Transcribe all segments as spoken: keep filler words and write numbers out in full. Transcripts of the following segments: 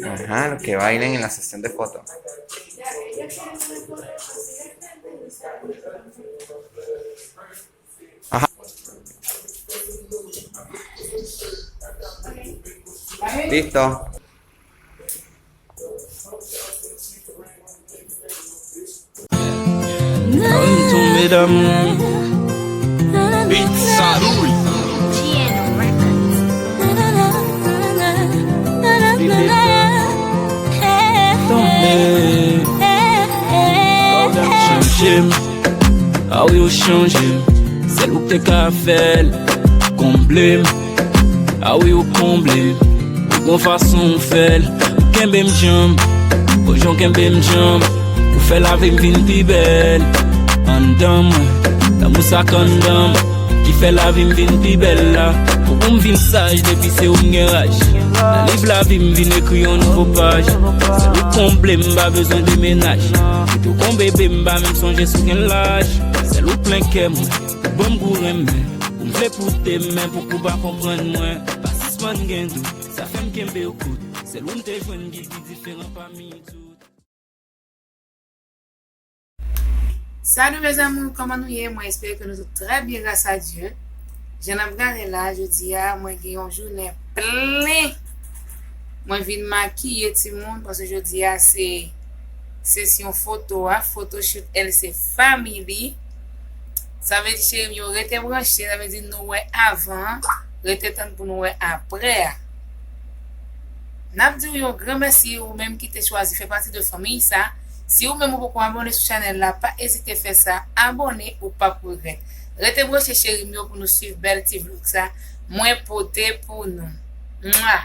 Ajá, lo que bailen en la sesión de fotos. Ajá. Listo. Ann tonbe damou. Beat Sadoul. Tonbe. Chanje m. A wi, ou chanje m. Sèl ou k te ka fè l. Konble m. A wi, ou konble m. Ou gon fason ou fè l. Ou kenbe m djanm. Ou jan w kenbe m djanm. Ou fè lavi m vin pi bèl. Anndan mwen, lanmou sa k anndan m, ki fè lavi m vin pi bèl la. Pou m vin saj depi se ou m gen raj. Nan liv lavi m vin ekri yon nouvo paj. Sèl ou konble m, m pa bezwen demennaj. Kite w kon bebe, m pa menm sonje si w gen laj. Sèl ou plen kè mwen, ban m gou renmen. Ou m vle pote men pou kou pa konprann mwen. Pa sispann gen dout, sa fè m kenbe w kout. Sèl ou m te jwenn ki pi diferan pami tout. Salut mes amours, kòman nou ye? Mwen espere ke nou tout trè byen gras a Dye. Jan n ap gade la, jodi a, mwen gen yon jounen plen. Mwen vin makiye timoun, paske jodi a se sesyon foto a, photoshoot L C Family. Sa vle di, cheri m yo, rete branche, sa vle di nou wè avan, rete tann pou nou wè aprè a. N ap di w yon gran mèsi, ou menm ki te chwazi fè pati de fanmiy sa. Si ou menm ou poko abòne sou chanèl la, pa ezite fè sa, abòne, ou p ap regrèt. Rete branche, cheri m yo, pou nou swiv bèl ti vlòg sa mwen pote pou nou. Mwa!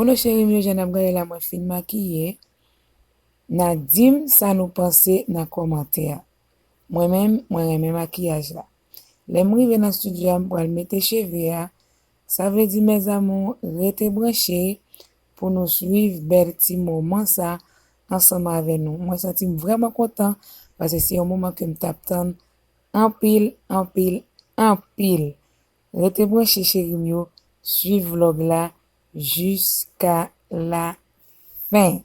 Bon, cheri m yo, jan n ap gade la, mwen fin makiye. N a di m sa nou panse nan kòmantè a. Mwen menm, mwen renmen makiyaj la. Lè m rive nan estidyo a, m pral mete cheve a. Sa vle di, mes amours, rete branche pou nou swiv bèl ti moman sa ansanm avè nou. Mwen santi m vrèman kontan, paske se yon moman ke m t ap tann anpil, anpil, anpil. Rete branche, cheri m yo, swiv vlòg la jiska la fen.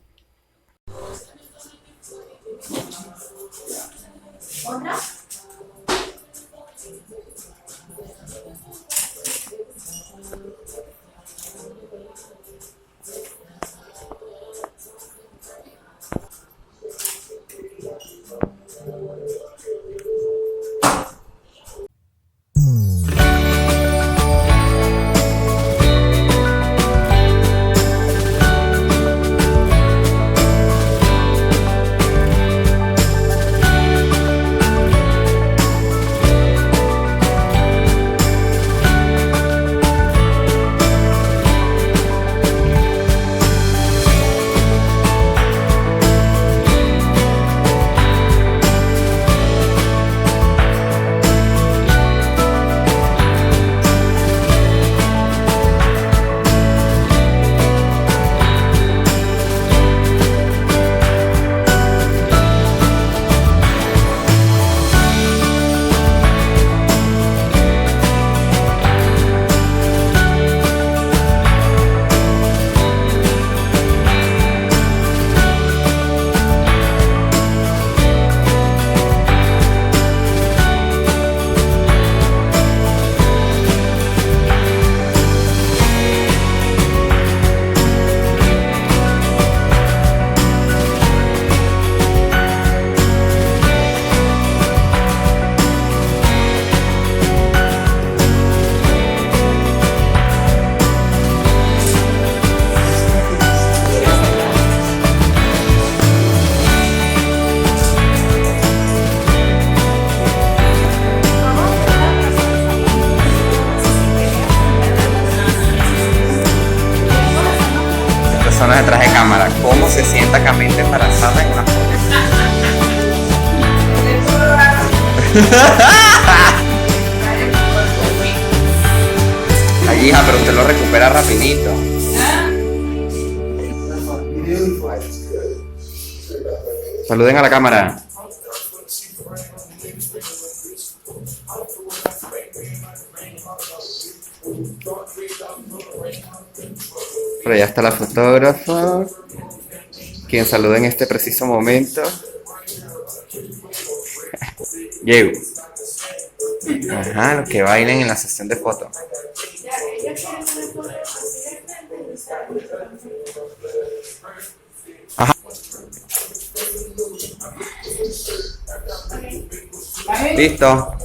Ay, hija, pero usted lo recupera rapidito. Saluden a la cámara. Por allá está la fotógrafa, quien saluda en este preciso momento. Yeu. Ajá, los que bailan en la sesión de fotos. Ajá. Listo.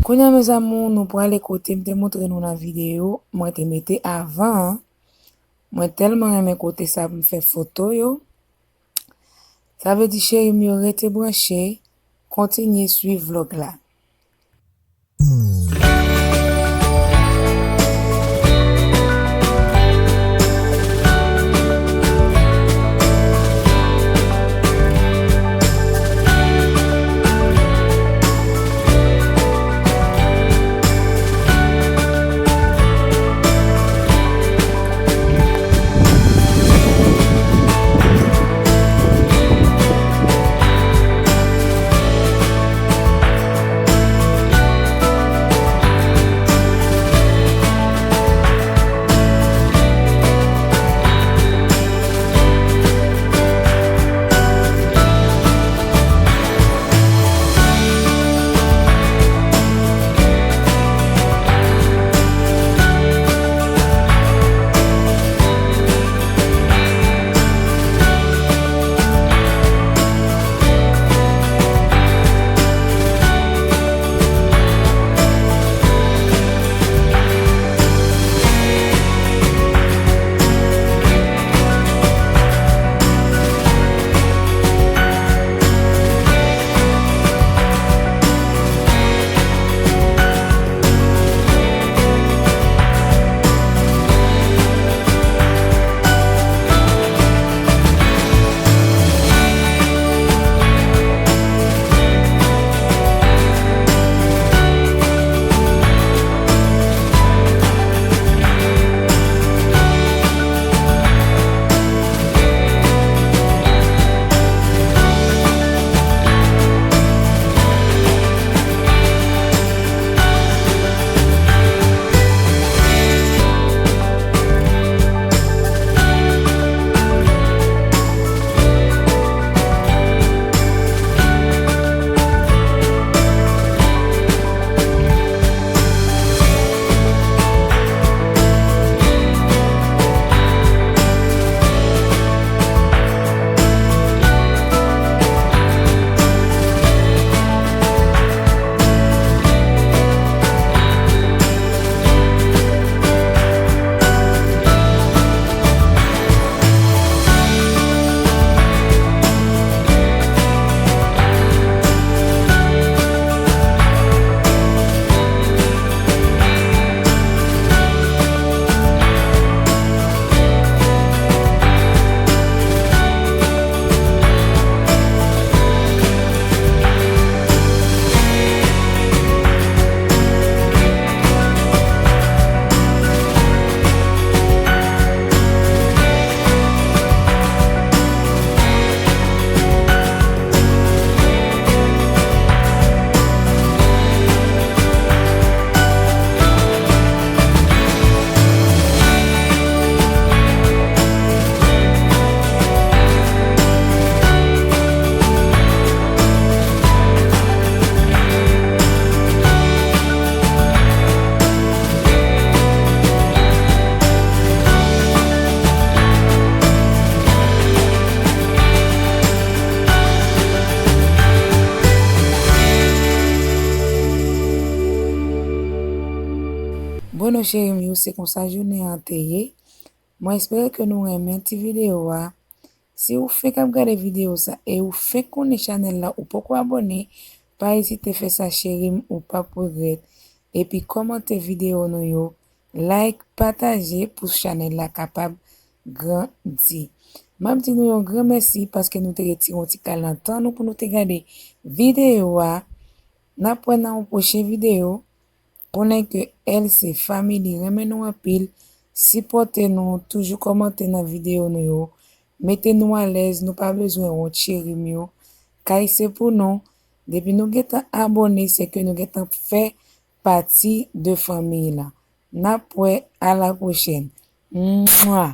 Kounye a, mes amours, nou prale kote m te montre nou nan videyo mwen te mete avan an. Mwen tèlman renmen kote sa pou m fè foto yo. Sa vle di, cheri m yo, rete branche, kontinye swiv vlòg la. Bon, cheri m yo, se konsa jounen an te ye. Mwen espere ke nou renmen ti videyo a. Si ou fenk ap gade videyo sa e ou fenk konnen chanèl la, ou poko abòne, pa ezite fè sa, cheri m, ou p ap regrèt. Epi kòmante videyo nou yo, like, pataje pou chanèl la kapab grandi. M ap di nou yon gran mèsi paske nou te retire yon ti kal nan tan nou pou nou te gade videyo a. N ap wè nan yon pwochen videyo. Konnen ke L C Family renmen nou anpil. Sipòte nou, toujou kòmante nan videyo nou yo. Mete nou alèz, nou pa bezwen wont, cheri m yo. Kay se pou nou. Depi nou gentan abòne, se ke nou gentan fè pati de fanmiy la. N ap wè, a la pwochèn. Mwa!